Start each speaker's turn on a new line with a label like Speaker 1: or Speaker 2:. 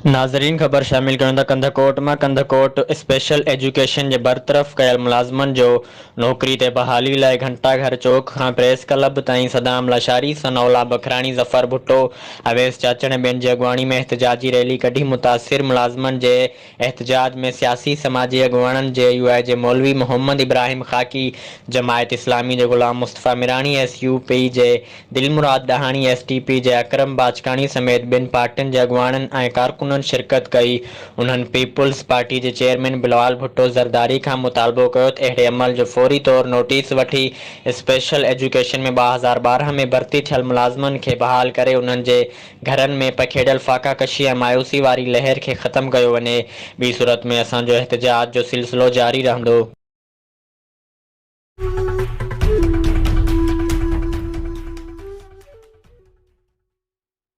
Speaker 1: ناظرين خبر شامل ڪيون ٿا ڪنڌڪوٽ مان ڪنڌڪوٽ اسپيشل ايجوڪيشن جي برطرف ڪيل ملازمن جو نوڪري تي بحالي لاء گهنٽا گهر چوڪ کان پريس ڪلب تائين صدام لاشاري، ثناء الله بکراڻي، ظفر ڀٽو، اويس چاچڙ ۽ ٻين جي اڳواڻي ۾ احتجاجي ريلي ڪڍي متاثر ملازمن جي احتجاج ۾ سياسي سماجي اڳواڻن جي يو آء جي مولوي محمد ابراهيم خاڪي، جماعت اسلامي جي Ghulam Mustafa Mirani, S U P جي Dilmurad Dahani, S T P جي اڪرم باجڪاڻي سميت ٻين پارٽين جي اڳواڻن ۽ ڪارڪنن شرڪت ڪئي. انهن پيپلز پارٽي جي چيئرمين بلاول ڀٽو زرداري کان مطالبو ڪيو ته اهڙي عمل جو فوري طور نوٽيس وٺي اسپيشل ايجوڪيشن ۾ 2012 ۾ ڀرتي ٿيل ملازمن کي بحال ڪري انهن جي گهرن ۾ پکيڙيل فاقا ڪشي ۽ مايوسي واري لهر کي ختم ڪيو وڃي ٻي صورت ۾ اسان جو احتجاج جو سلسلو جاري رهندو.